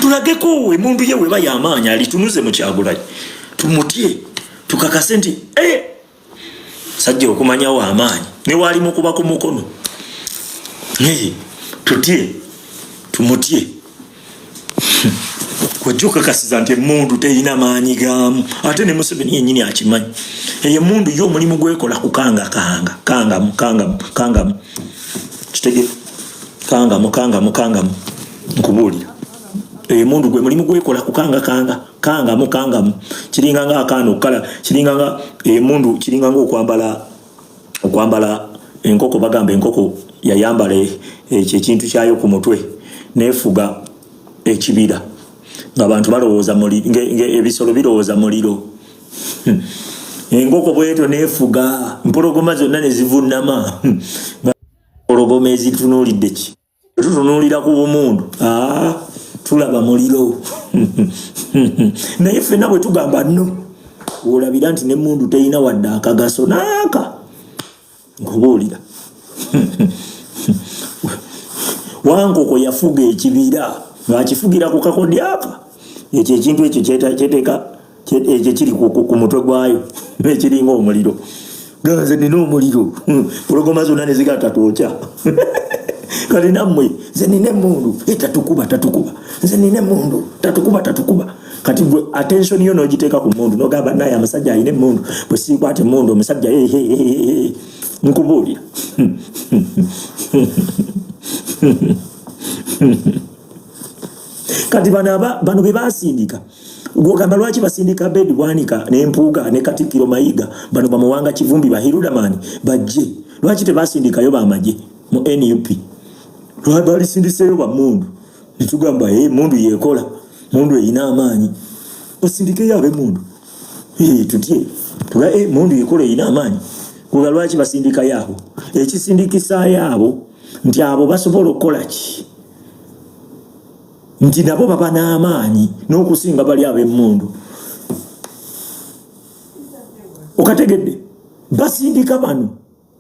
Atulageko emundu ye weba yamaanyi, alitunuze mu Kyagulanyi, tumutye, tukakase nti eh, sajja okumanyawo amaanyi newali mukuba ku mukono, tutye, tumutye. Wajja okakasiza nti emundu teyina maanyi gaamu, ate ne Museveni yenyini akimanyi. Eyo emundu yo omulimu gwekola kukangakanga, kangamu, kangamu, kangamu, kitege, kangamu, kangamu, kangamu. Nkubuulira, eyo emundu gwe mulimu gwekola kukangakanga, kangamu, kangamu. Kiringa nga akaana okukala, kiringa nga emundu, kiringa nga okwambala enkoko. Bagamba enkoko yayambala ekyo ekintu kyayo ku mutwe nefuga ekibira, ng'abantu balowooza ebisolo birowooza muliro. Enkoko bwetyo nefuga mpologoma zonna ne zivunama. Mpologoma ezitunuulidde ki? Tutunuulira ku bumundu, tulaba muliro. Naye ffenna bwe tugamba no, olabira nti nemundu terina wadde akagaso naaka. Nkubuulira, wankoko yafuga ekibira ng'akifugira ku kakodi aka, ekyo ekintu ekyo kyeteeka, ekyo kiri ku mutwe gwayo ekiringa omuliro. Ganze nina omuliro, pologoma zonna neziga tatwokya. Kati nammwe, nze nina emundu, tatukuba, tatukuba, nze nina emundu, tatukuba, tatukuba. Kati gwe attention yo n'ogiteeka ku mundu, nogamba naye amusajja alina emundu, bwe siikwata emundu omusajja. Nkubuulira, kati bano be basindika, gwogamba lwaki basindika Bedi Bwanika n'Empuuga ne Katikkiro Mayiga, bano bamuwanga Kivumbi, Bahirudamani bajje? Lwaki tebasindikayo bamagye mu NUP? Balisindiseeyo bamundu, netugamba hey, mundu yekola, mundu eyina amaanyi. Basindikeyo abemundu, hey, tutye tuga hey, mundu yekola, eyina amaanyi. Kuga lwaki basindikayo abo? Ekisindikisaayo abo nti abo basobola okukola ki? Nti nabo baba n'amaanyi n'okusinga bali ab'emmundu. Okategedde? Basindika bano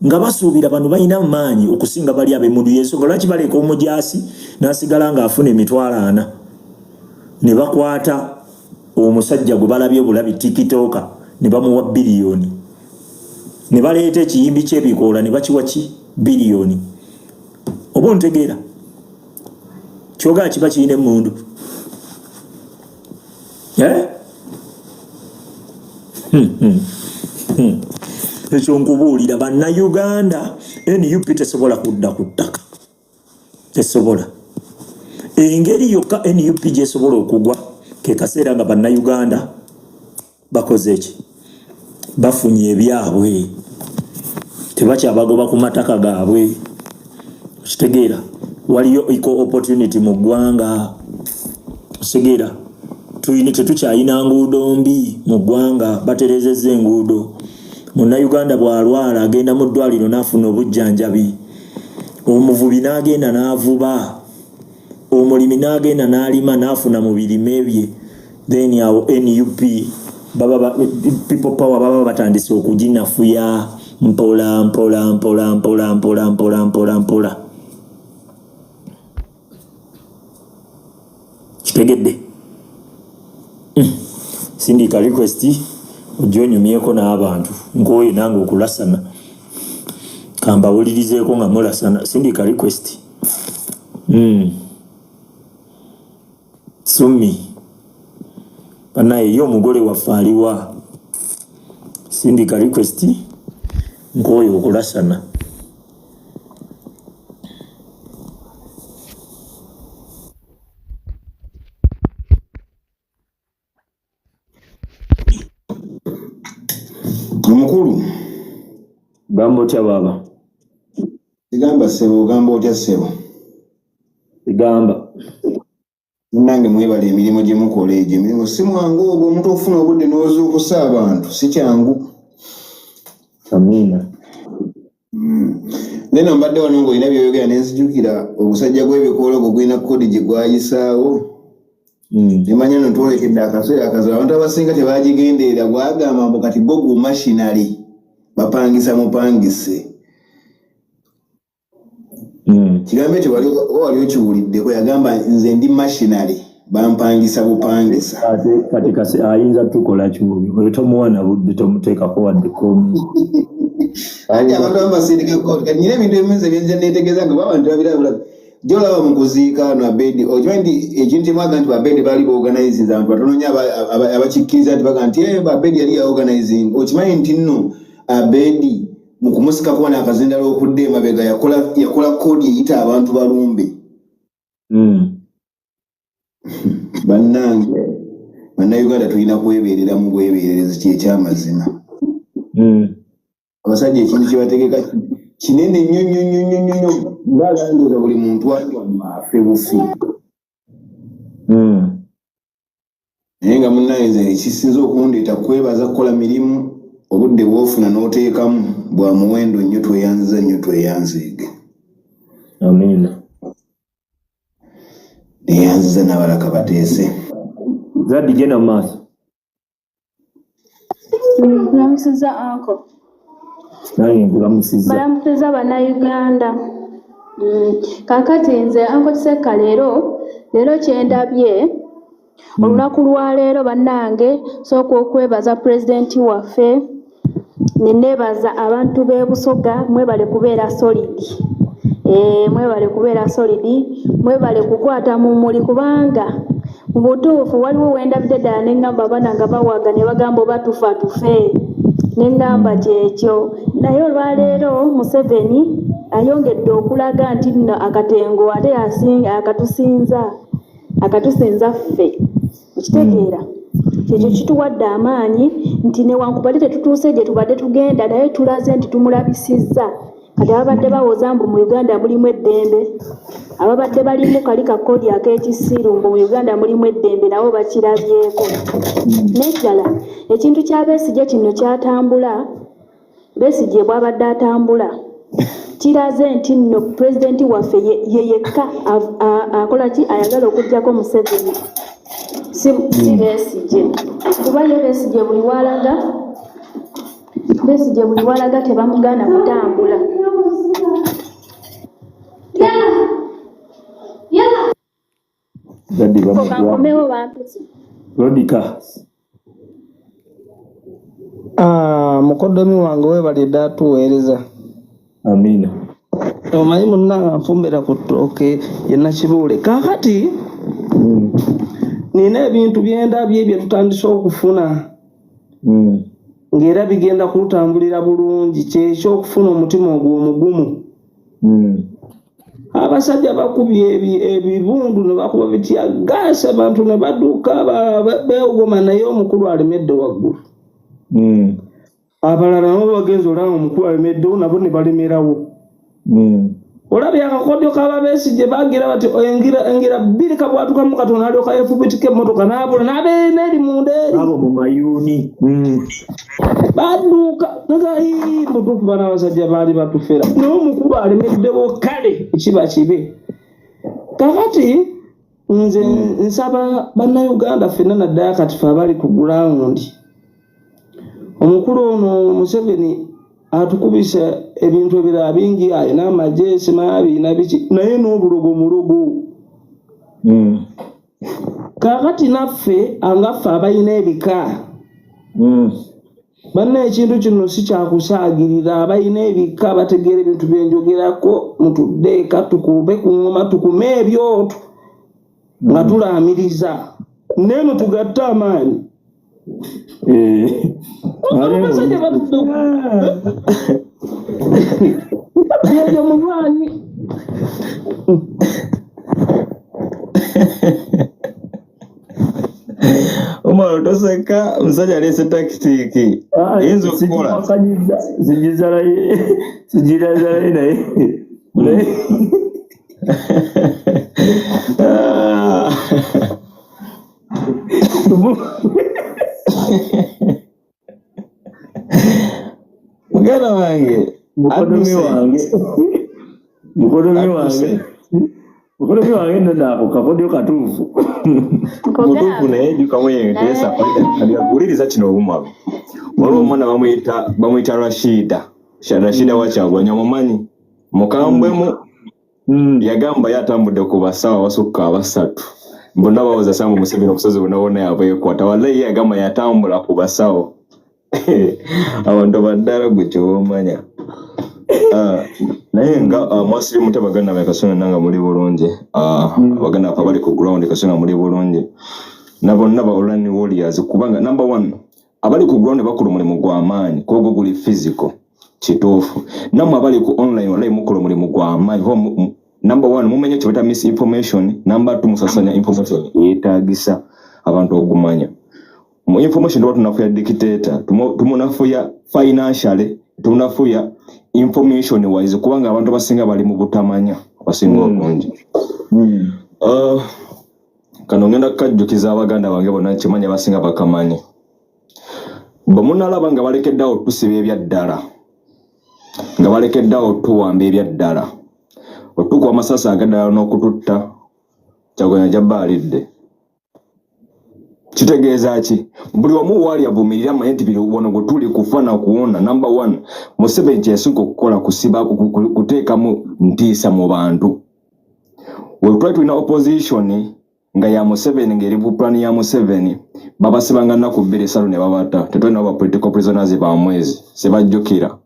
nga basuubira bano balina amaanyi okusinga bali ab'emmundu. Yensonga lwaki baleeka omujaasi n'asigala ng'afuna 400,000, ne bakwata omusajja gwe balabye obulabi TikToker ne bamuwa biliyoni, ne baleeta ekiyimbi ky'ebikoola ne bakiwa ki biliyoni. Oba ontegeera? Kyogaa kiba kirina emmundu, eh? Ekyo nkubuulira, Bannayuganda, NUP tesobola kudda ku ttaka, tesobola. Engeri yokka NUP gyesobola okugwa ke kaseera nga Bannayuganda bakoze eki? Bafunye ebyabwe, tebakyabagoba ku mataka gaabwe. Okitegeera? Waliyo equal opportunity mu ggwanga. Okitegeera? Tuyina, tetukyayina nguudo mbi mu ggwanga, baterezezza enguudo. Munnayuganda bw'alwala agenda mu ddwaliro n'afuna obujjanjabi, omuvubi n'agenda n'avuba, omulimi n'agenda n'alima n'afuna mu birime bye. Then awo NUP baba, People Power baba batandise okuginafuya mpola mpola mpola mpola mpola mpola mpola mpola. Kitegedde? Sindika request ojja onyumyeko n'abantu. Nkooye nange okulasana, kambawulirizeeko nga mulasana. Sindika request. Sumi banaye, ye omugole waffe aliwa? Sindika request, nkooye okulasana. Omukulu. Gamba otya baaba? Sigamba ssebo, ogamba otya ssebo? Sigamba. Munnange, mwebale emirimu gye mukola. Egyo emirimu si mwangu, ogwo omuntu okufuna obudde n'ozuukusa abantu si kyangu. Amiina. Neno mbadde wano ng'olina by'oyogera ne nzijukira ogusajja gw'ebikoola ogwo gulina kodi gye gwayisaawo. Nemanya no twolekedde akaseera akazibu, abantu abasinga tebagigenderera. Gwagamba mbu kati go gu machinery bapangisa mupangise. Kigambo ekyo wali oba wali okiwuliddeko? Yagamba nze ndi machinery. Bampangisa bupangisa. Ate kati kasi ayinza tukola ki oyo? Tomuwa na budde, tomuteekako wadde komi. Anti abantu abamu basindika kkooti. Kati nyina ebintu ebimu nze byenja neetegeeza nga abantu babirabula gyolaba mu kuziika wano Abedi. Okimanyi nti ekintu kyemwaga nti Babedi baali baorganizinze, abantu batono nnyo abakikkiriza nti baga nti, "Eh, Babedi yali yaorganizing." Okimanyi nti nno Abedi mu kumusikako wano akazindalo okudda emabega yakola koodi eyita abantu balumbe. Bannange Bannayuganda, tulina kwebeerera mu bwebeererezi, kyekyamazima. Abasajja ekintu kyebategeka kinene nnyo nnyo nnyo nnyo nnyo nnyo, ngaalandoza buli muntu ali wano afe bufi. Naye nga munnaye, nze ekisinza okundeeta kwebaza kukola mirimu. Obudde bw'ofuna n'oteekamu bwa muwendo nnyo. Tweyanziza nnyo, tweyanzeege. Amiina. Neyanziza n'abalaka bateese. Zaddi, genda mu maaso. Nkulamusiza, uncle. Nange nkulamusizza. Balamusiza Bannayuganda. Kaakati nze, Uncle Kisekka, leero kyendabye olunaku lwaleero, bannange, sooka okwebaza pulezidenti waffe, neneebaza abantu b'e Busoga. Mwebale kubeera solid. Mwebale kubeera solid, mwebale kukwata mumuli, kubanga mu butuufu waliwo wendabidde ddala neŋŋamba abaana nga bawaga ne bagamba oba tufa tufe, neŋŋamba kyekyo. Naye olwaleero Museveni ayongedde okulaga nti nno akatengo ate akatusinza ffe. Okitegeera, kyekyo kituwadde amaanyi nti newankubadde tetutuuse gye tubadde tugenda, naye tulaze nti tumulabisizza. Kati ababadde bawoza mbu mu Uganda mulimu eddembe, ababadde balimu kali kakoodi ak'ekisiru mbu mu Uganda mulimu eddembe, nabo bakirabyeko. N'ekirala, ekintu kya Besigye kino kyatambula, Besigye bw'abadde atambula, kiraze nti nno pulezidenti waffe ye yekka akola ki, ayagala okuggyako Museveni, si Besigye, kuba ye Besigye buli walaga, Besigye buli walaga tebamugaana kutambula. Zaddi bamugwa. Kankomewo, bampise. Lodika. Ah, mukoddomi wange, weebale dda atuweereza. Amiina. Omanyi munnange nfumbira ku ttooke ye Nakibuule. Kaakati nina ebintu byendabye bye tutandise okufuna ng'era bigenda kutambulira bulungi, kyekyokufuna omutima ogwo omugumu. Abasajja bakubye ebibundu ne bakuba bitya gaasi, abantu ne badduka beewogoma, naye omukulu alemedde waggulu. Abalala nabo bagenza olaba omukulu alemeddewo, nabo ne balemerawo. Olabye akakodyo k'ababesigye, bagira bati engira bbiri kabwatukamu katono, alyoka yeefubitika emmotoka n'abula n'abeera eri munda eri. Abo mu mayuuni. Badduka nga ii, mutuufu bana abasajja baali batufera, naye omukulu alemeddewo, kale kiba kibe. Kakati nze nsaba Bannayuganda ffenna, naddala kati fe abali ku ground, omukulu ono Museveni atukubisa ebintu ebirala bingi, alina amagye, simanyi biina biki, naye n'obulogo mulogo. Kaakati naffe angaffe abalina ebika, banna, ekintu kino si kyakusaagirira. Abalina ebika bategeera ebintu byenjogerako. Mutudde eka, tukube ku ngoma, tukume ebyoto nga tulaamiriza, neeno tugatte amaanyi. Abasajja batudde ebyo munywanyi. Omalo toseka, omusajja aleese tactic eyinza okukola. Sigirazalaye naye. Ah. Muganda wange mukodomi adduse. Wange mukodomi Adduse. wange, mukodomi wange nno, naako kakodyo katuufu. Mutuufu, naye jukamu yenteesa wuliriza kino obumalu. Waliwo omwana bamuyita Rashida. Rashida Wakyagwanya omumanyi, mukambwemu. Yagamba ye atambudde ku basawo abasukka abasatu. Bonna bawoza Sambu Museveni obusozi bwonna bwonna yabwekwata. Wallahi ye yagamba yatambula ku basawo. Abantu baddala gwe kyewomanya. Naye nga mwasiri mutya baganda bange, kasonga nanga muli bulungi. Baganda baffe abali ku ground, kasonga muli bulungi. Na bonna ba online warriors, kubanga number one abali ku ground bakola omulimu gw'amaanyi, kuba gwo guli physical, kituufu. Nammwe abali ku online, wallahi mukola omulimu gw'amaanyi kuba number one mumenye kye bayita misinformation, number two musasanya information yeetaagisa abantu okumanya. Mu information tuba tunafuya dictator, tumunafuya financially, tumunafuya information wise, kubanga abantu abasinga bali mu butamanya, abasinga obungi. Kano ngenda kukajjukiza abaganda bange bonna, nkimanyi abasinga bakamanyi. Bwe munalaba nga balekeddeawo tusiba ebyaddala, nga balekeddeawo tuwamba ebyaddala, otukuba amasasi agaddala n'okututta, Kyagulanyi ajja alidde. Kitegeeza ki? Buli omu waali avumirira amanye nti biri wano gwe tuli kufa na kuwona. Number one, Museveni kyeyasinga okukola kusiba, kuteekamu ntiisa mu bantu. We twali tulina opposition nga ya Museveni, ng'eri ku plan ya Museveni, babasibanga nnaku 2 3 ne babata. Tetulina ba political prisoners ba mwezi, sebajjukira.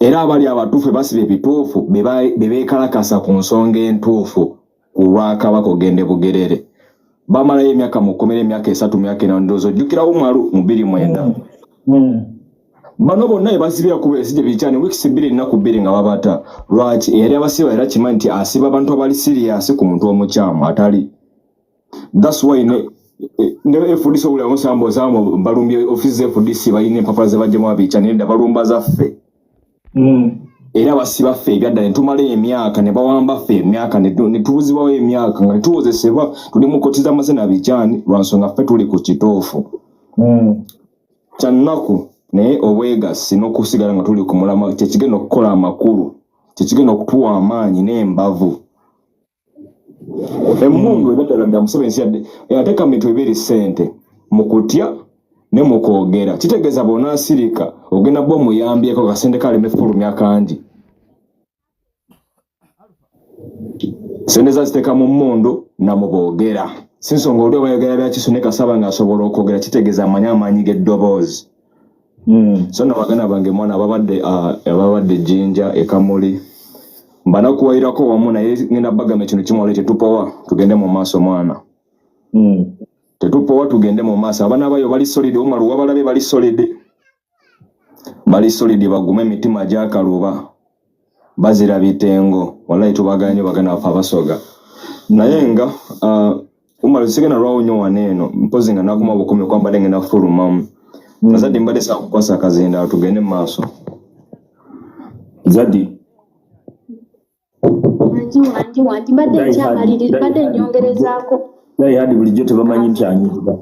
Era abali abatuufu basiba ebituufu be beekalakasa ku nsonga entuufu ku lwakabaka ogende Bugerere, bamalayo emyaka mu kkomera, emyaka 3, myaka 4. Ndowooza ojjukirawo Mwalu mu 2009. Bano bonna ebasibira ku Besigye bikyani weeks 2, ennaku 2 nga babata. Lwaki? Eyali abasiba era kimanyi nti asiba abantu abali serious ku muntu omukyamu atali. That's why ne FDC owulira musambo sambo balumbye ofisi za FDC, balina empapula ze bajjemu abikyani, nedda, balumba zaffe. Era basiba ffe ebyaddala ne tumala emyaka, ne bawamba ffe emyaka, ne tubuzibwawo emyaka nga tetuwozesebwa, tuli mu kkooti z'amazina bikyani, lwa nsonga ffe tuli ku kituufu. Kyannaku, naye obwegassi n'okusigala nga tuli ku mulamwa kyekigenda okukola amakulu, kyekigenda okutuwa amaanyi n'embavu. Emmundu ebaddala dda Museveni yadde yateeka mu bintu bibiri, ssente mu kutya ne mu kwogera. Kitegeeza bw'onaasirika ogenda bba omuyambyeko kasente kaleme fulumya kangi. Sente zaziteeka mu mmundu na mu boogera. Si nsonga oli oba ayogera bya kisu, ne Kasaba ng'asobola okwogera, kitegeeza amanyi amaanyi g'eddoboozi. So nno baganda bange, mwana ababadde Jjinja e Kamuli, mbanakuwayirako wamu, naye ngenda bagamba ekintu kimu, wali tetupowa, tugende mu maaso mwana. Tetupowa, tugende mu maaso. Abaana bayo bali solid, Umaru wabalabe bali solid. Bali solid, bagume emitima gyakaluba. Bazira bitengo. Wallahi tubagala nnyo baganda baffe Abasoga. Naye nga Umaru sigenda lwawo nnyo wano eno, mpozi nga nakoma bukumi kuba mbadde ngenda kufulumamu. Azadde mbadde saakukwasa akazindaalo, tugende mu maaso. Zadi. Wangi, wangi, wangi, mbadde nkyamaliriza, mbadde nnyongerezaako. Die hard bulijjo tebamanyi nti anyirira.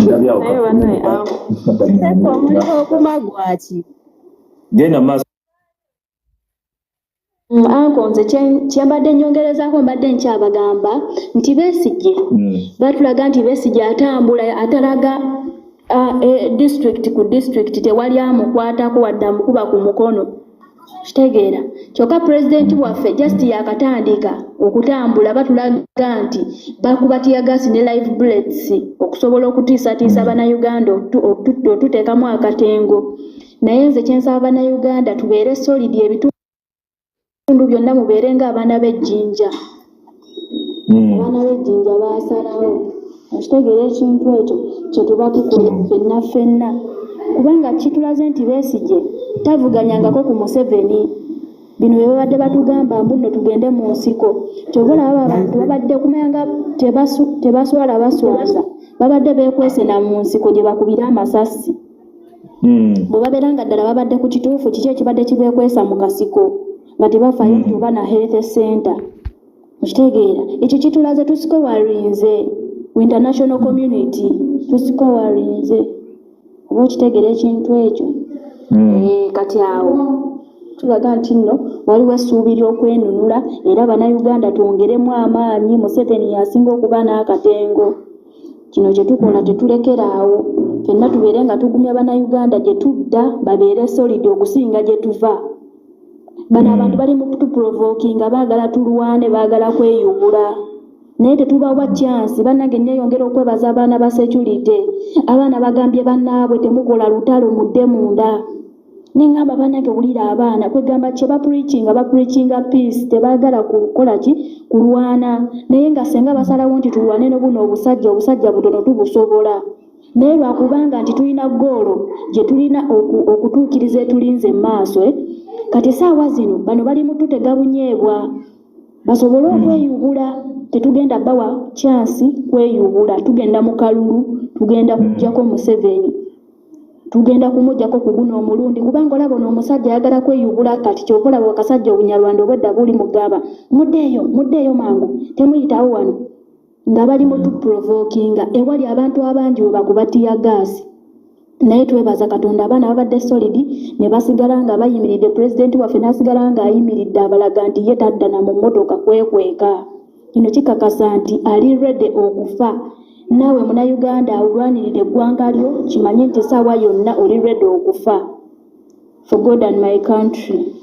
Ndabye awo. Naye bannaye, awo. Seko, omuliro oguma gwaki? Genda maaso. Anko nze kye mbadde nnyongerezaako, mbadde nkyabagamba nti Besigye batulaga nti Besigye atambula atalaga district ku district, tewali amukwatako wadde amukuba ku mukono. Kitegeera? Kyokka pulezidenti waffe just yakatandika okutambula, batulaga nti bakuba teargas ne live bullets okusobola okutiisatiisa Bannayuganda, otuteekamu akatengo. Naye nze kye nsaba Bannayuganda, tubeere solid, ebitundu byonna mubeere ng'abaana b'ejjinja. Abaana b'ejjinja baasalawo. Okitegeera ekintu ekyo kye tuba tukola ffenna ffenna, kubanga kitulaze nti Besigye tavuganyangako ku Museveni. Bino bye babadde batugamba mbu nno tugende mu nsiko, kyova olaba abantu babadde kumanya nga tebaswala baswaza, babadde beekwese na mu nsiko gye bakubira amasasi. Bwe babeera nga ddala babadde ku kituufu, kiki ekibadde kibeekwesa mu kasiko nga tebafaayo nti oba na health center? Okitegeera? Ekyo kitulaze tusikowarinze international community, tusikowarinze. Oba okitegeera ekintu ekyo? Kati awo tulaga nti nno waliwo essuubi ly'okwenunula, era Bannayuganda twongeremu amaanyi. Museveni yasinga okuba n'akatengo. Kino kye tukola tetulekera awo, ffenna tubeere nga tugumya Bannayuganda gye tudda babeere solid okusinga gye tuva. Bano abantu bali mu kutuprovokinga, baagala tulwane, baagala kweyubula, naye tetubawa chance. Bannange, nneeyongera okwebaza abaana ba security. Abaana bagambye bannaabwe, "Temukola lutalo, mudde munda." Neŋŋamba, bannange, wulira abaana kwegamba kye bapreachinga, bapreachinga peace, tebaagala kukola ki? Kulwana. Naye nga senga basalawo nti tulwane nobuno obusajja, obusajja butono tubusobola, naye lwakubanga nti tulina goal gye tulina okutuukiriza etulinze mu maaso, eh? Kati essaawa zino bano bali mu tutega bunyeebwa basobole okweyubula. Tetugenda bawa chance kweyubula. Tugenda mu kalulu, tugenda kuggyako Museveni, tugenda kumuggyako ku guno omulundi, kubanga olaba ono omusajja ayagala kweyubula. Kati kyova olaba akasajja obunyarwanda obwedda buli mugamba, "Muddeeyo, muddeeyo mangu, temuyitawo wano," nga bali mu tuprovokinga ewali abantu abangi we bakuba teargas. Naye twebaza Katonda, abaana babadde solid ne basigala nga bayimiridde. Pulezidenti waffe n'asigala ng'ayimiridde, abalaga nti ye tadda na mu mmotoka kwekweka. Kino kikakasa nti ali ready okufa. Naawe Munnayuganda olwanirira eggwanga lyo, kimanye nti essaawa yonna oli ready okufa. For God and my country.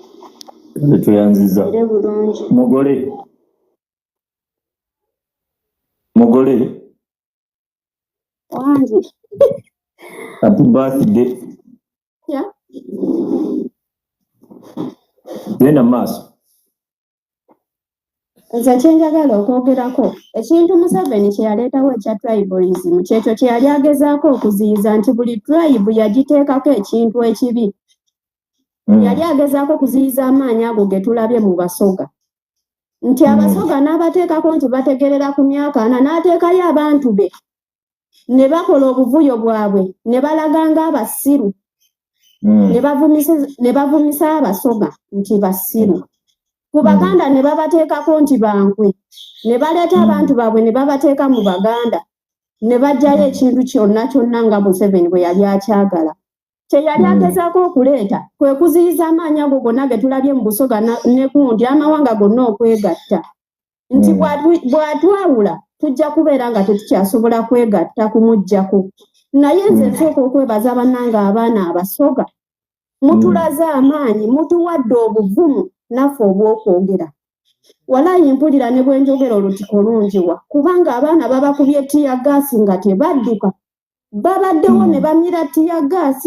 Tweyanziza. Ere bulungi. Mugole, mugole. Wangi. Happy birthday. Yeah. Genda mu maaso. Nze kyenjagala okwogerako, ekintu Museveni kye yaleetawo ekya tribalism, kyekyo kye yali agezaako okuziyiza, nti buli tribe yagiteekako ekintu ekibi. Yali agezaako okuziyiza amaanyi ago ge tulabye mu Basoga, nti Abasoga n'abateekako nti bategerera ku myaka 40, n'ateekayo abantu be ne bakola obuvuyo bwabwe ne balaga ng'abasiru, ne bavumisa Abasoga nti basiru. Ku Baganda ne babateekako nti bankwe, ne baleeta abantu baabwe ne babateeka mu Baganda, ne baggyayo ekintu kyonna kyonna nga Museveni bwe yali akyagala. Kye yali agezaako okuleeta kwe kuziyiza amaanyi ago gonna ge tulabye mu Busoga ne gundi amawanga gonna okwegatta, nti bw'atwawula tujja kubeera nga tetukyasobola kwegatta kumuggyako. Naye nze nsooka okwebaza bannange abaana Abasoga, mutulaze amaanyi, mutuwadde obuvumu naffe obw'okwogera. Walayi mpulira ne bwe njogera olutiko lungiwa, kubanga abaana babakubye teargas nga tebadduka, babaddewo ne bamira teargas,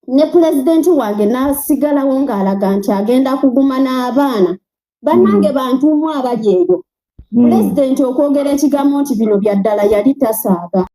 ne pulezidenti wange n'asigalawo ng'alaga nti agenda kuguma n'abaana. Bannange, bantu mu abali eyo, pulezidenti okwogera ekigambo nti bino bya ddala, yali tasaaga.